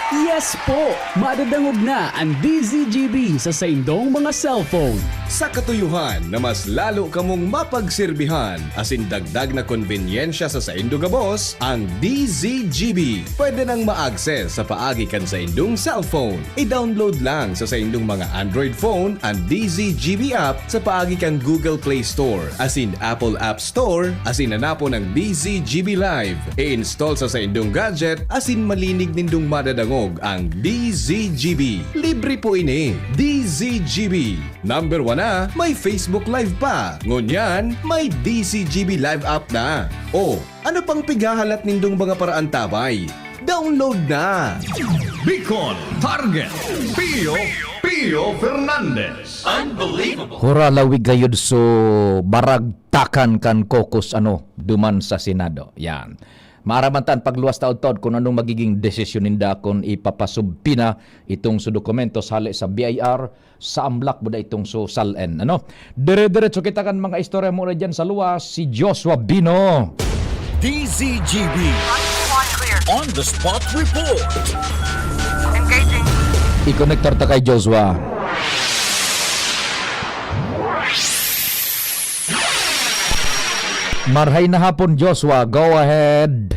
Yes po! Madadangog na ang D Z G B sa saindong mga cellphone. Sa katuyuhan na mas lalo kamong mapagsirbihan, asin dagdag na konbenyensya sa saindo gabos, ang D Z G B pwede nang ma-access sa paagi kan saindong cellphone. I-download lang sa saindong mga Android phone an D Z G B app sa paagi kan Google Play Store asin Apple App Store, asin hanapon ang D Z G B Live. I-install sa saindong gadget asin malinig nindong madadangog Ang D Z G B. Libre po ini. D Z G B. Number one na, may Facebook Live pa. Ngunyan, may D Z G B Live app na. O, ano pang pighahalat nindong mga paraantabay? Download na! Bicol Target, Pio, Pio Fernandez. Unbelievable! Hura lawig gayod so baragtakan kan caucus ano, duman sa Senado. Yan. Maaraman ta an pagluwas taod-taod kun anong magiging desisyon ninda kun ipapasubpina itong su dokumento sa hali sa B I R, sa amlak mo da itong su sal-en, ano? Dire-diretso kita kan mga istorya muna diyan sa luwas, si Joshua Bino. D Z G B On the Spot Report. Engaging. I-connectar ta kay Joshua. Marhay na hapon, Joshua. Go ahead.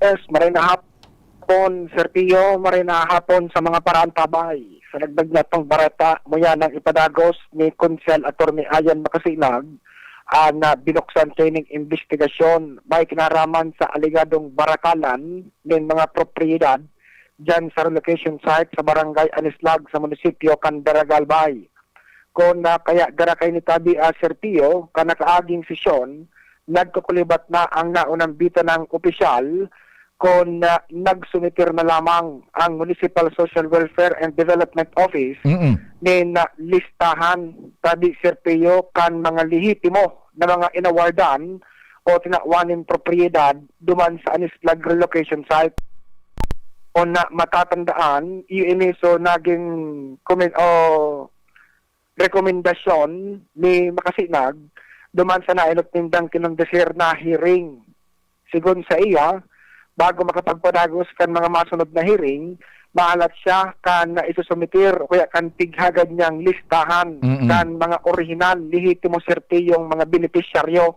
Yes, maray na hapon, Sir Pio. Maray na hapon sa mga paraantabay. Sa dagdag na itong bareta, muya nang ipadagos ni Konsehal Attorney Ayan Makasinag, ah, na binuksan training investigasyon may kinaraman sa alegadong barakalan nin mga propriedad dyan sa relocation site sa Barangay Anislag sa munisipyo kan Daraga, Albay. Kun, ah, kaya dara kaini tabi, ah, Sir Pio, kan nakaaging sesyon, nagkukulibat na ang naunambitan nang opisyal kun, ah, nagsumitir na lamang ang Municipal Social Welfare and Development Office Mm-mm. nin, ah, listahan tabi, Sir Pio, kan mga lehitimo na mga inawardan o tinawan nin propriedad duman sa Anislag relocation site. Kun matatandaan, iyo ini so naging komen-, o rekomendasyon ni Makasinag duman sa naenot nindang kinondusir na hearing. Sigon sa iya, bago makapagpadagos kan mga masunod na hearing, mahalat siya kan isusumitir o kaya kan pighagad niyang listahan Mm-mm. kan mga orihinal, lehitimo, sertiyong mga benepisyaryo.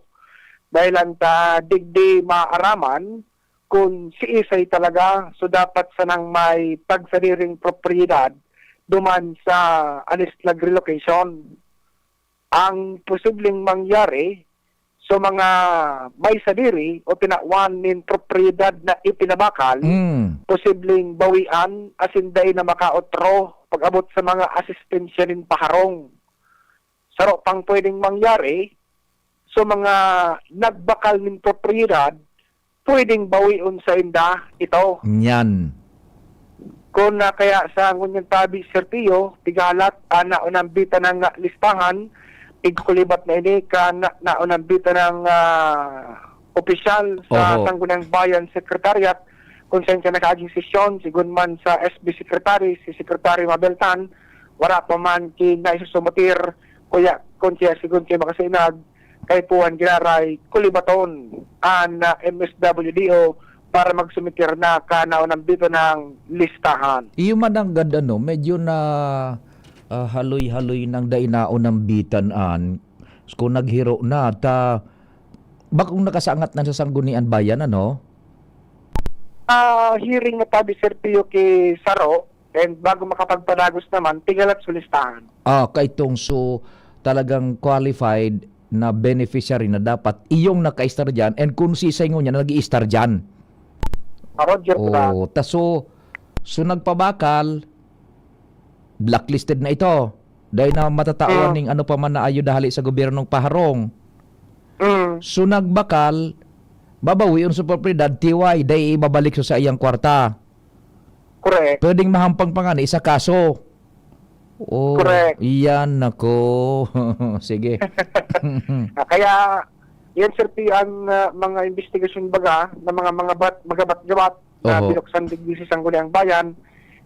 Dahelan ta digdi maaraman kun siisay talaga so dapat sanang may pagsadiring propriedad duman sa Anislag relocation. Ang posibleng mangyari, so mga may sadiri o tinawan nin propriedad na ipinabakal, Mm. posibleng bawian asin dai na makaotro pag-abot sa mga asistensya nin paharong. Saro pang pwedeng mangyari, so mga nagbakal nin propriedad, pwedeng bawion sainda ito. Nyan. Kun, ah, kaya sa ngunyan tabi, Sir Pio, pigahalat, ah, naunambitan ang, ah, listahan, igkulibat na ini, ka na, naunambitan ang, ah, opisyal sa Oho. Sangguniang Bayan Secretariat, kung saan siya nakaaging sesyon, sigun man sa S B Secretary, si Secretary Mabel Tan, wala pa man kinaisusumutir, kuya, kun siya, sigun siya makasinag, kaipuhan giraray kulibaton an, ah, M S W D O para magsumitir na kan naunambitan nang listahan. Iyo man nanggad, ano, medyo na, ah, haloy-haloy nang dai naunambitan an, kung naghiro na, ta, bakong nakasangat na sa Sanggunian Bayan, ano? Ah, hearing na tabi, Sir Pio, ki Saro, and bago makapagpadagos naman, pigalat sa listahan. Ah, kaitong so talagang qualified na beneficiary na dapat iyong nakaistar dyan, and kung si Saingo niya na nag-iistar dyan. Ah, Roger, Oh, ta so, so nagpabakal, blacklisted na ito. Dahil na matatawan Mm. ning ano pa man na ayuda hali sa gobyernong paharong. Mm. So, nagbakal, babawion sa propiedad, T Y, dai ibabalik sa saiyang kwarta. Correct. Pwedeng mahampang pa nga ni sa kaso. Oh, Correct. Iyan, nako. Sige. Ah, kaya, yan, Sir P, ang, ah, mga investigasyon baga, na mga, mga bat-, magabat-gabat na Oho. binuksan digdi sa Sangguniang Bayan,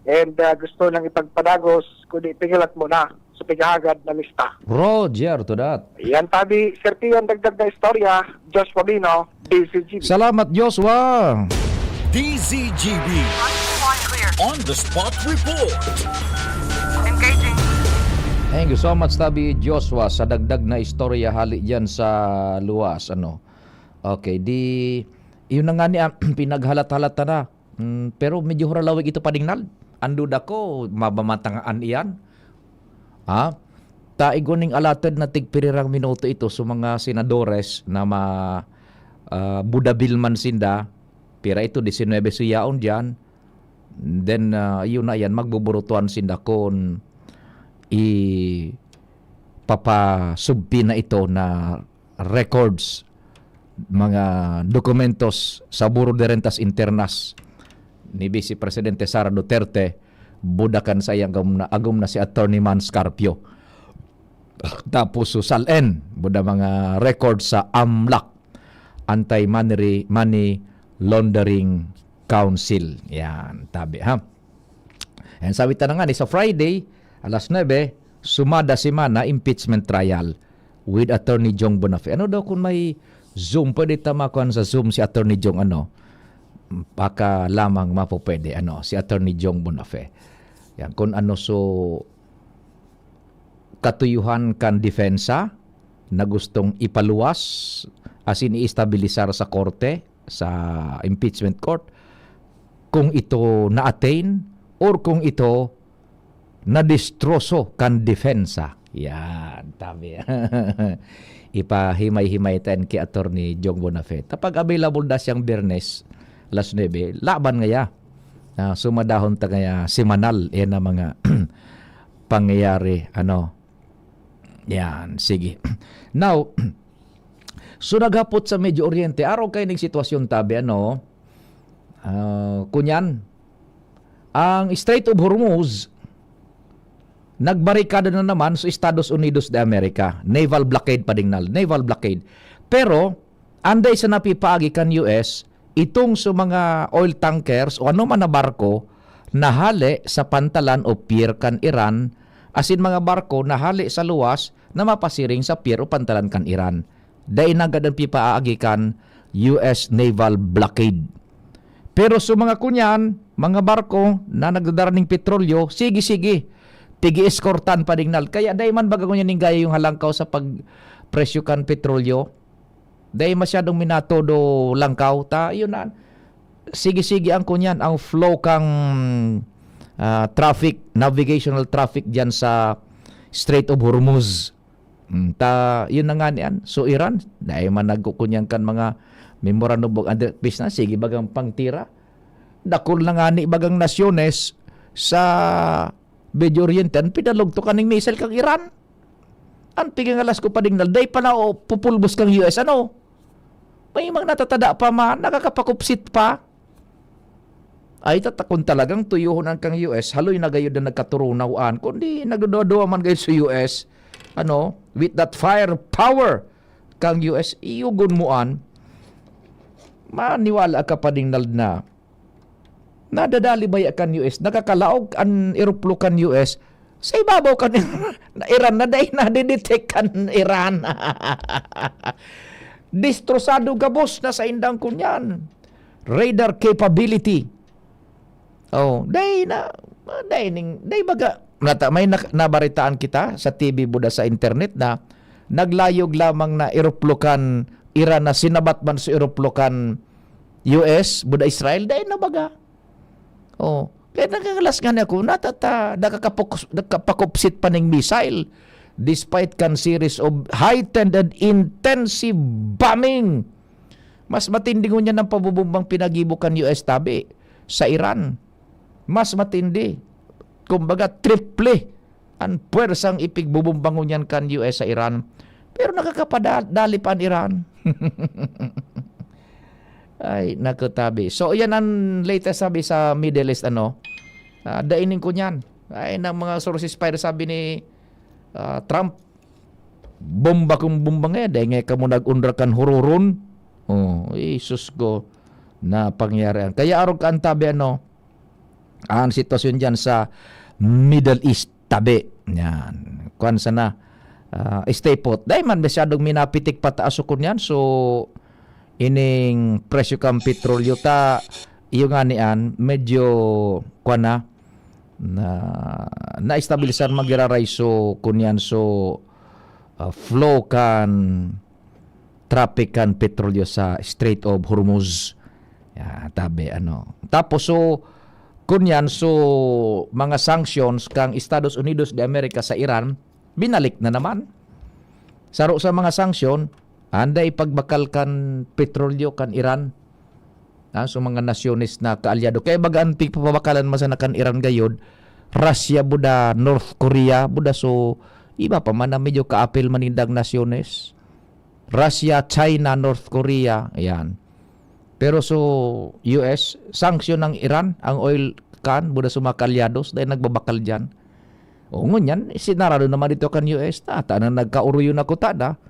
and, ah, gusto nang ipagpadagos, kundi pigalat mo na sa pighahagad na lista. Roger to that. Yan, tabi, Sir P, ang dagdag na istorya, Joshua Bino, D Z G B. Salamat, Joshua. D Z G B. On the spot report. Engaging. Thank you so much, Tabi Joshua, sa dagdag na istorya hali dyan sa luwas, ano. Okay, di, yun na nga ni, ah, pinaghalat-halat na. Mm, pero medyo huralawig ito, padingnal. Ang duda ko, mabamatangaan iyan. Ha? Ta igwa ning alatad na tigpirirang minuto ito sa mga senadores na ma-, ah, budabil man sinda. Pira ito, disinwebe so yaon diyan. Then, ah, yun na yan, magbuburutuan sinda kun ipapasubpina ito na records, mga dokumentos sa Bureau de Rentas Internas ni Vice Presidente Sara Duterte, buda kan sa iyang agom na, agom na si Attorney Mans Carpio. Tapos so SALN, buda mga records sa AMLAC, Anti-Money Money Laundering Council. Yan, tabi ha. And sabi ta na nga ni sa Friday, alas nuebe, sumada semana impeachment trial with Attorney Jong Bonafe. Ano daw kung may Zoom, pwede ta makuha sa Zoom si Attorney Jong, ano, baka lamang mapupwede, ano, si Attorney Jong Bonafe. Yan, kung ano so katuyuhan kan depensa na gustong ipaluwas, asin i-estabilisar sa korte, sa impeachment court, kung ito na-attain or kung ito nadestroso kan depensa. Yan, tabi. Ipahimay-himay ta yan ki Attorney Jong Bonafe. Ta pag available da siyang Biyernes, alas nuebe, laban ngaya. Ah, sumadahon ta ngaya semanal, yan ang mga pangyayari, ano. Yan, sige. Now, so naghapot sa Medio Oriente, araw kayo ng sitwasyon, tabi, ano, ah, kunyan, ang Strait of Hormuz, nagbarikada na naman sa Estados Unidos de America. Naval blockade pa dingnal. Naval blockade. Pero, anday sa napipaagi kan U S, itong sa mga oil tankers o ano man na barko na hale sa pantalan o pier kan Iran, asin mga barko na hale sa luwas na mapasiring sa pier o pantalan kan Iran. Dai nanggad ang pipaagi kan U S naval blockade. Pero sa mga kunyan, mga barko na nagdadara ning petrolyo, sige-sige, pigi-eskortan pa dingnal. Kaya dai man baga ngunyan ning gaya yung halangkaw sa pagpresyo kan petrolyo. Dai masyadong minatodo langkaw. Ta, yun na. Sige-sige ang kunyan, ang flow kang, ah, traffic, navigational traffic dyan sa Strait of Hormuz. Mm, ta, yun na nga niyan. So, Iran, dai man nagkukunyan kan mga memorandum of understanding na, sige bagang pangtira. Dakul na nga ni bagang nasyones sa Medio Oriente, an pinalugto kaning missile kang Iran. An pigangalas ko pa dingnal, dai pa na o pupulbos kang U S, ano? May mga natatada pa man, nakakapakupsit pa. Ay, tatakon talagang tuyuhon an kang U S, haloy na gayod na nagkaturunaw an, kundi nagduduwa man gayod sa U S, ano, with that firepower kang U S, iyugon mo an, maniwala ka pa dingnal na nadadali baya kan U S, nakakalaog an eroplo kan U S sa ibabaw kan na Iran na dai nadidetect kan Iran. Destrosado gabos na sa indang kunyan. Radar capability. Oh, dai na, dai ning, dai baga, nata, may nak-, nabaritaan kita sa T V buda sa internet na naglayog lamang na eroplo kan Iran na sinabat man sa eroplo kan U S, buda Israel, dai na baga. Oh, kaya nagangalas nga ako, natata, nakakapok-, nakapakupsit pa ning missile despite kan series of heightened and intensive bombing. Mas matindi ngunyan ang pabubumbang pinagibo kan U S tabi sa Iran. Mas matindi. Kumbaga, triple an puwersang ipigbubumba ngunyan kan U S sa Iran. Pero nakakapadali pa an Iran. Ay, naku, tabi. So, yan ang latest sabi sa Middle East, ano. Ah, daining ko niyan. Ay, ng mga sources pa, sabi ni, ah, Trump, "Bomba kung bomba nga, dahil nga kamo nag-unra kan hururon." Oh, Jesus ko, na pangyayari. Kaya arog ka ang tabi, ano, ang sitwasyon dyan sa Middle East, tabi. Yan. Kuwan sana, ah, stay put. Dahil man masyadong minapitik pataas sukon yan. So, ining presyo kang petrolyo ta, iyo nga niyan, medyo, kuwan na, na, na-estabilisar magiraray. So, kunyan, so, ah, flow kan traffic kan petrolyo sa Strait of Hormuz. Ya, tabi, ano. Tapos, so, kunyan, so, mga sanctions kang Estados Unidos de America sa Iran, binalik na naman. Saro sa mga sanction, anda ipagbakal kan petrolyo kan Iran. Ah, so mga nasyones na kaalyado. Kaya baga an pigpapabakalan man sana kan Iran gayod, Russia buda, North Korea buda, so iba pa man na medyo kaapil man nindang nasyones. Russia, China, North Korea, ayan. Pero so U S, sanction ang Iran, ang oil kan, buda sa mga kaalyados, dahil nagbabakal dyan. O ngunyan, sinarado naman dito kan U S, tata na nagkauruyo na kuta na.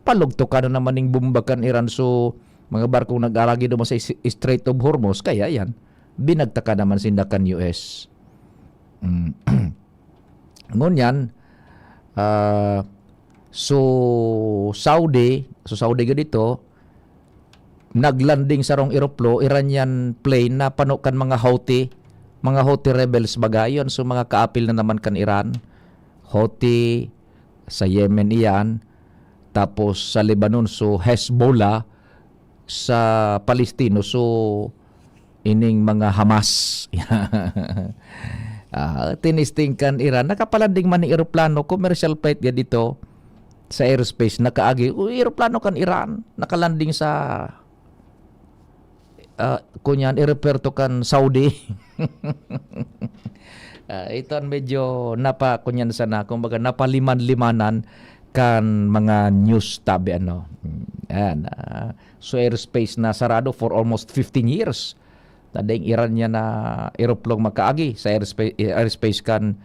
Palugto ka na naman ning bomba kan Iran, so mga barkong nag-aragi naman sa is- Strait of Hormuz, kaya yan, binagtaka naman sinda kan U S. Mm. Ngunyan, ah, so Saudi, so Saudi ga dito, naglanding sarong eroplo, Iranian plane na pano kan mga Houthi, mga Houthi rebels baga, yun. So mga kaapil na naman kan Iran, Houthi, sa Yemen iyan, tapos sa Lebanon, so Hezbollah, sa Palestino, so ining mga Hamas. Ah, tinisting kan Iran, nakapalanding man ni eroplano, commercial flight ga dito, sa airspace, nakaagi, o, eroplano kan Iran, nakalanding sa, ah, kunyan, aeropuerto kan Saudi. Ah, ito ang medyo napa-, kunyan sana, kumbaga, napaliman-limanan kan mga news tabi, ano. Mm, ayan, ah, so airspace na sarado for almost fifteen years. Tadeng Iran niya na eroplong makaagi sa airspace, airspace kan,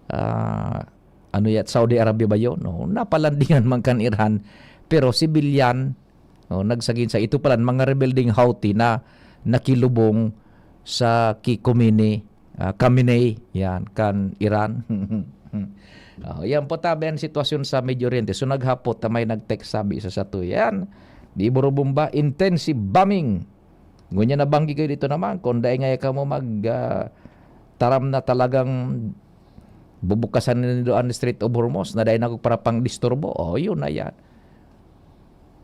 ah, ano yat, Saudi Arabia ba yun? No? Napalandingan man kan Iran, pero sibilyan, no, nagsagin sa ito pala, mga rebeldeng Houthi na nakilubong sa ki Khomeini, ah, Khamenei, yan, kan Iran. Oh, yan po tabi ang sitwasyon sa Medio Oriente. So, naghapot na may nag-text, sabi sa sato, yan, di burubumba, intensive bombing. Ngunyan nabanggi kayo dito naman, kung dahil nga kamo mag, ah, taram na talagang bubukasan nindo ang Strait of Hormuz, na dahil na para pang disturbo, oh, yun na yan.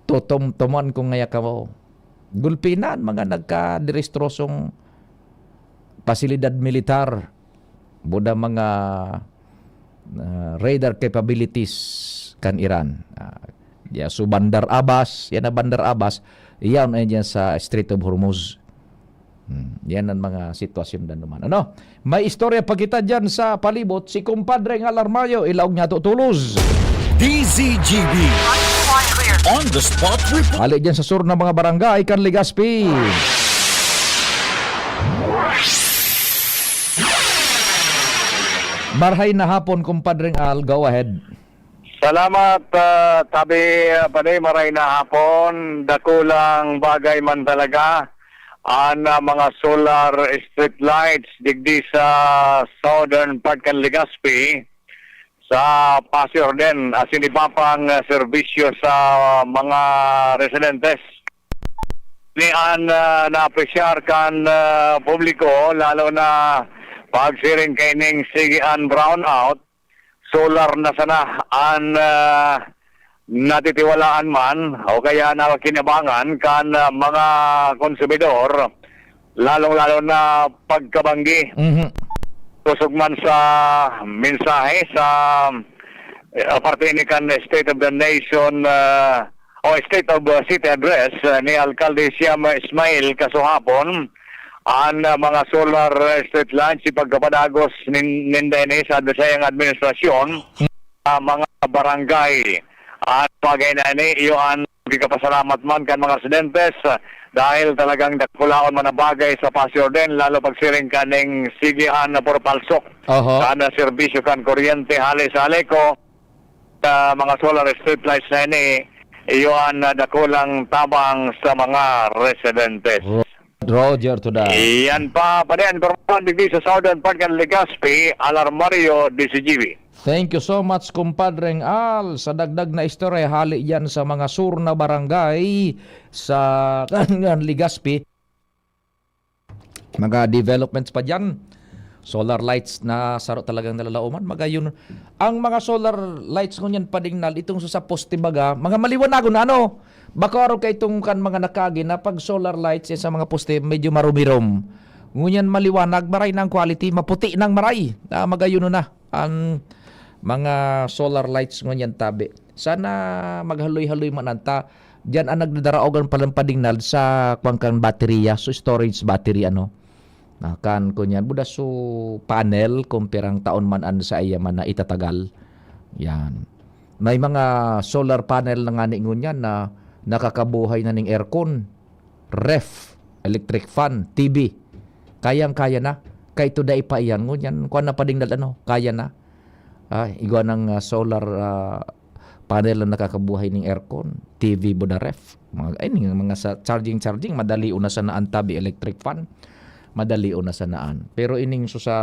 Tutumtuman ko ngaya kamo. Gulpinan, mga nagkadirestrosong pasilidad militar, buda mga, ah, radar capabilities kan Iran. Ah, ya, so Bandar Abbas, yan na Bandar Abbas, yan ay dyan sa Strait of Hormuz. Hmm, yan ang mga sitwasyon na naman. Ano? May istorya pa kita dyan sa palibot. Si Compadre ng Alarmario, ilaog niya to tulos. D Z G B. On the spot report. Hali dyan sa sur na mga barangay kan Legazpi. Marhay na hapon, Compadre ng Al. Go ahead. Salamat, ah, tabi, ah, Padi, maray na hapon. Dakulang bagay man talaga an, ah, mga solar street lights digdi sa southern part kan Legazpi, sa Paseo Orden, asin iba pang, ah, serbisyo sa mga residentes. Ni an, ah, naapresyar kan, ah, publiko, lalo na pagsiring kaining sige an brownout, solar na sana an, ah, natitiwalaan man o kaya nakakinabangan kan, ah, mga konsumidor, lalong-lalo na pagkabanggi. Mhm. Kusog man sa mensahe sa, eh, parte ni kan State of the Nation, ah, o State of the City Address, ah, ni Alkalde Siam Ismail kasuhapon, an, ah, mga solar, ah, street lights, ipagkapadagos nin-, ninda ini sa sayang administrasyon, ah, mga barangay. At bagay na ini, iyo an ikapasalamat man kan mga residentes, ah, dahil talagang dakulaon man ang bagay sa Paseo Orden, lalo pagsiring kaning sige an purpalsok Oho. kan serbisyo kan kuryente hali sa Aleco. Sa mga solar street lights na ini, iyo an, ah, dakulang tabang sa mga residentes. Ro-, Roger to the Iyan pa, Padi, an impormasyon digdi sa southern part kan Legazpi, Alarmario, D Z G B. Thank you so much, Compadreng Al, sa dagdag na istorya hali yan sa mga sur na barangay sa kan Legazpi. Mga developments pa diyan. Solar lights na saro talagang nalalaoman. Magayon, ang mga solar lights ngunyan, Pading Nal, itong sa, sa poste baga, mga maliwanagon na ano. Bako araw kay itong kan mga nakagi na pag solar lights yan sa mga poste, medyo marumirom. Ngunyan maliwanag, maray na ang quality, maputi nang maray. Ah, magayon na ang mga solar lights ngunyan tabi. Sana maghaloy-haloy man anta. Diyan ang nagdadaraogan palan pa, Dingnald, sa kuwan kan baterya, so storage battery, ano. Ah, kan kunyan, buda so panel, kung pirang taon man an saiya man na itatagal. Yan. May mga solar panel na ngani ngunyan na nakakabuhay na ning aircon, ref, electric fan, T V. Kayang-kaya na. Kay ito dai pa iyan. Ngunyan, kuwan na pa, Dingnald, ano, kaya na. Ah, igwa ng, ah, solar, ah, panel na nakakabuhay ning aircon, T V, buda ref. Mga, ay, ning mga sa charging, charging, madali una sanaan tabi electric fan. Madali una sanaan. Pero ining so sa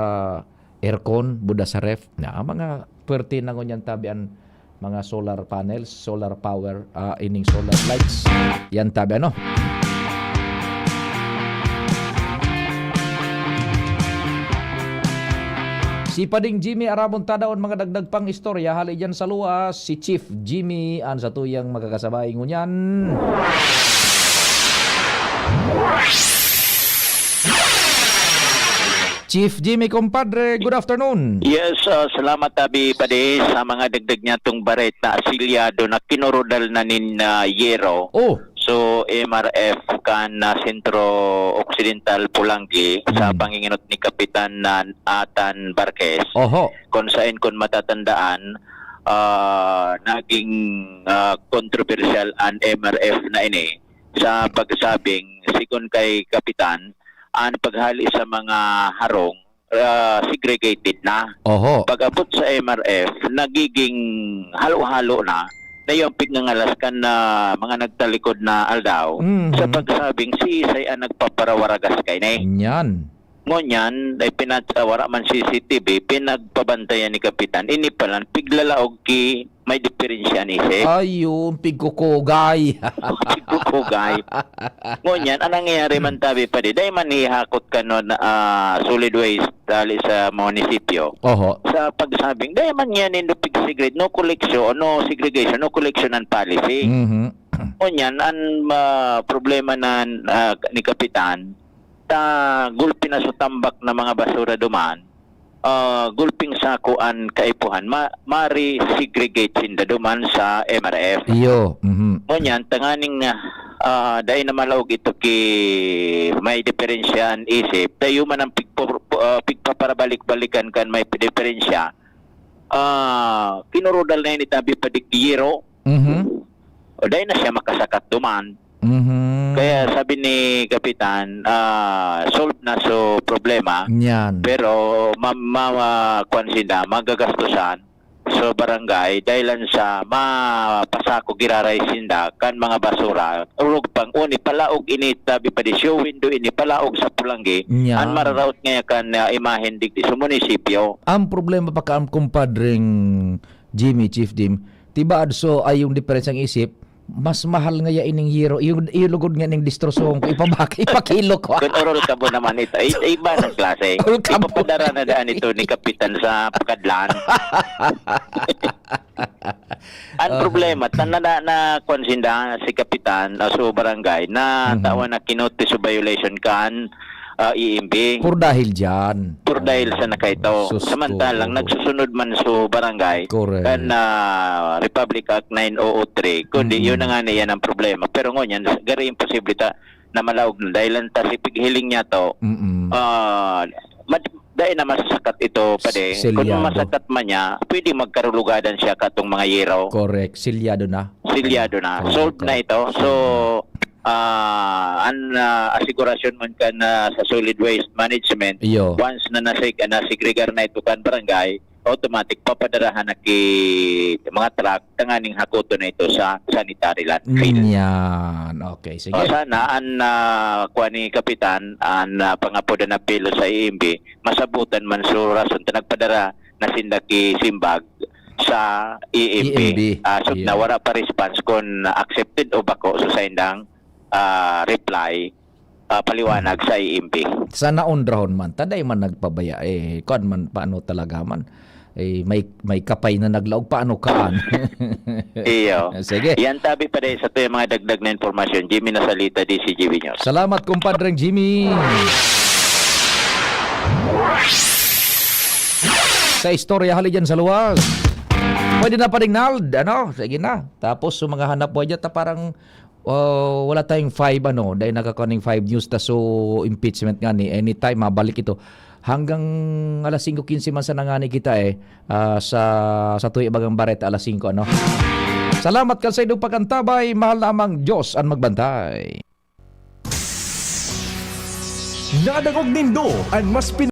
aircon, buda sa ref, na mga puwerte na ngunyan tabi an mga solar panels, solar power, ah, ining solar lights. Yan tabi, ano? Si Pading Jimmy Arabon, tadaon mga dagdag pang istorya, hali diyan sa luwas, si Chief Jimmy, an satuyang makakasabay ngunyan. Chief Jimmy, compadre, good afternoon. Yes, ah, salamat, Abi Padi, sa mga dagdag niya tong bareta, silyado na kinurudal na nin, ah, yero. Oh. So, M R F kan, ah, Sentro Occidental, Polangui, sa Mm. panginginot ni Kapitan na Atan Barquez. Oho. Kung sain, kung matatandaan, ah, naging, ah, kontrobersyal an M R F na ini sa pagsabing, sigon kay Kapitan, an paghali sa mga harong, ah, segregated na. Oho. Pag-abot sa M R F, nagiging halo-halo na, na yung pignangalas kan, ah, mga nagtalikod na aldaw Mhm. sa pagsabing si Isay ang nagpaparawaragas kaini. Yan. Ngunyan, ay pinat-, ah, wala man C C T V, pinagpabantayan ni Kapitan. Ini palan, piglalaog ki may diferensya ni Sep. Ayun, pigkukugay. Pigkukugay. Ngunyan, ang nangyayari man tabi pa di, dahil man ihakot ka nun, ah, solid waste dali sa munisipyo. Oho. Sa pagsabing, dahil man yan in the pig segregate, no collection, no segregation, no collection and policy. Mhm. Ngunyan, ang, ah, problema na, ah, ni Kapitan, ta gulpi na sa tambak na mga basura duman, ah, gulping sako an kaipuhan, ma-, mari-segregate sinda duman sa M R F. Iyo, mhm. Ngunyan, tanganing, ah, dai na malaog ito ki may diferensya an isip, dayo man ang pigpo-, ah, pigpaparabalik-balikan kan may diferensya. Ah, kinurudal na ini tabi pa di giyero. Mhm. O, dai na siya makasakat duman. Mhm. Kaya sabi ni Kapitan, ah, solve na so problema. Yan. Pero ma-, ma-, ma-, kwan sinda, magagastusan so barangay dahil lang sa mapasako giraray sinda kan mga basura. Urog pang uni, palaog ini, tabi pa di, show window ini, palaog sa Pulanggi. Yan. An mararaot ngaya kan, ah, imahen digdi sa munisipyo. Ang problema pa ka, ang kumpadring Jimmy, Chief Jim, tibaad so ay yung diferensyang isip, mas mahal ngaya ining yero, yung, yung lugod nga ning destrosohon ko, ipabak-, ipakilo ko. Kun orol ka mo naman ito, i-, iba ng klase. Orol ka mo. Ipapadara na daan ito ni Kapitan sa Pakadlan. Ang Aha. problema, tan-, na, na, na, kwan sinda, si Kapitan, ah, so barangay, na Mhm. tawan na kinote so violation kan ah, E M B. Por dahil diyan. Por dahil sa nakaito. Sus, Samantalang oo. nagsusunod man so barangay, Correct. kan, ah, Republic Act nine oh oh three, kundi Mm-mm. yun na nga na yan ang problema. Pero ngunyan, gari imposible ta na malaog na dahil lang ta si pighiling niya to, Mm-mm. ah, mad-, dahil na masasakat ito, pade. Kung Selyado. masakat man niya, pwede magkarulugadan siya katong mga yero. Correct. Silyado na. Silyado na. Correct, Solved na correct. ito. So, Silyado na. ah, an, ah, asigurasyon man kan, ah, sa solid waste management, Iyo. once na nasig-, nasegregar na ito kan barangay, automatic, papadarahan na ki mga truck, tanganing hakoton na ito sa sanitary landfill. Yan. Okay, sige. O, sana an, ah, kuha ni Kapitan, an, ah, pangapodan na pilo sa E M B, masabutan man so rason ta nagpadara na sinda ki simbag sa E M B. E M B. Ah, so, Iyo. nawara pa response kung accepted o bako. So, sa indang, ah, reply, ah, paliwanag Hmm. sa E M B. Sana ondrahon man. Taday man nagpabaya. Eh, kuwan man, paano talaga man? Eh, may, may kapay na naglaog. Paano kaan? Iyo. Sige. Yan, tabi pa dahil sa to yung mga dagdag na impormasyon. Jimmy Nasalita, D C G B News. Salamat, kumpadreng Jimmy. Sa istorya, hali dyan sa luwas. Pwede na pa rin, Nald. Ano? Sige na. Tapos, sa mga hanap buhay dyan, ta parang Oh, wala tayong five, ano, dahil nakakaning five news ta, so impeachment nga ni anytime mabalik ito. Hanggang alas singko quince man sana ngani kita, eh, ah, sa, sa Tuyo Bagang Bareta, alas singko, ano. Salamat kan saindong pag-antabay, mahal namang Diyos an magbantay. Nadangog nindo an mas pin-